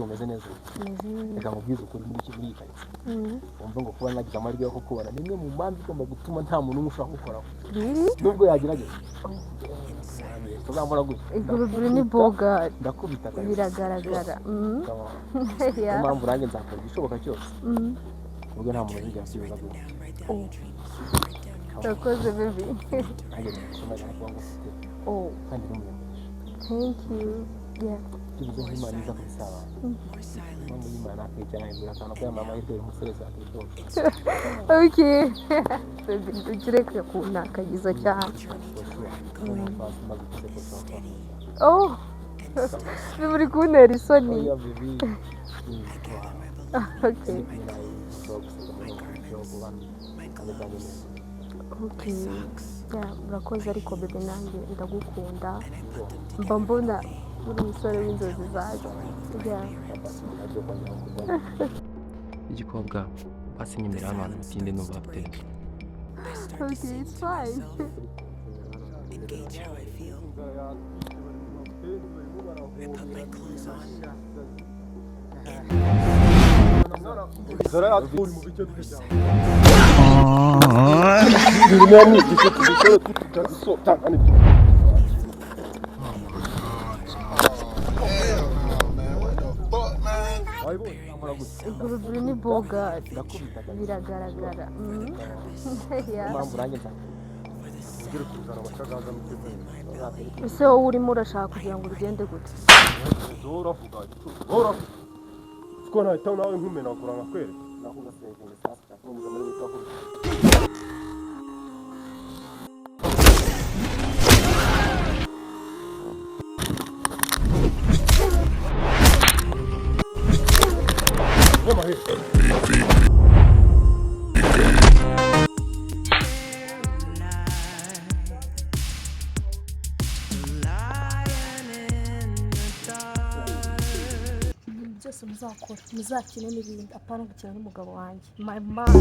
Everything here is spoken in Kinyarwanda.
Umeze neza? Meze neza. Reka nkubwize ukuri, muri iyi karitsiye, wumve ngo kuba nagize amahirwe yo kukubona ni imwe mu mpamvu igomba gutuma nta muntu n'umwe ushobora kugukoraho, Really? nubwo yagerageza. Tuzambona gutya. Iguruburu ni bogari. Ndakubita kabisa. Biragaragara. Come on. Niyo mpamvu nanjye nzakora igishoboka cyose ubwo nta muntu uzigera asubiza gutya. Oh. Urakoze, baby. Nanjye nishima cyane kuba ngufite Oh, kandi n'umunyamugisha. thank you. Yeah. Byibuze nk'Imana iza kubisabana, impamvu y'Imana akicara nkibwira akantu ko yambaye amahirwe uyu musore zakitoza. Okay. Baby, ugire kuntakagiza cyane. Maze guseka. Oh. Baby, uri kuntera isoni. Oya, baby. Okay. Ushobora guseka muri ubu buryo kuba ameze neza. Okay. Yeah, urakoze, ariko baby, nanjye ndagukunda. Mba mbona uri umusore w'inzozi zanjye. Yeah. Nabyo kongera kukubona. Igikobwa basi nyemera hano hantu bitinde, numva hafite. Okay, it's fine. Engage how I feel. I put my clothes on. Inzara yaturi mu bice by'ijambo. Iguruburu ni bogari. Ndakubita kabisa. Biragaragara. Yeah. Impamvu nanjye nzakora Ugere kuzana amashagaga mu kigo. Ese wowe urimo urashaka kugira ngo bigende gute? Uravuga uravuga siko nahita nawe nkumenagura nkakwereka. Nakugasevinga sasa cyangwa muri witwa kubita. Ibintu byose muzakora, muzakine n'ibindi, apana gukina n'umugabo wanjye, my man.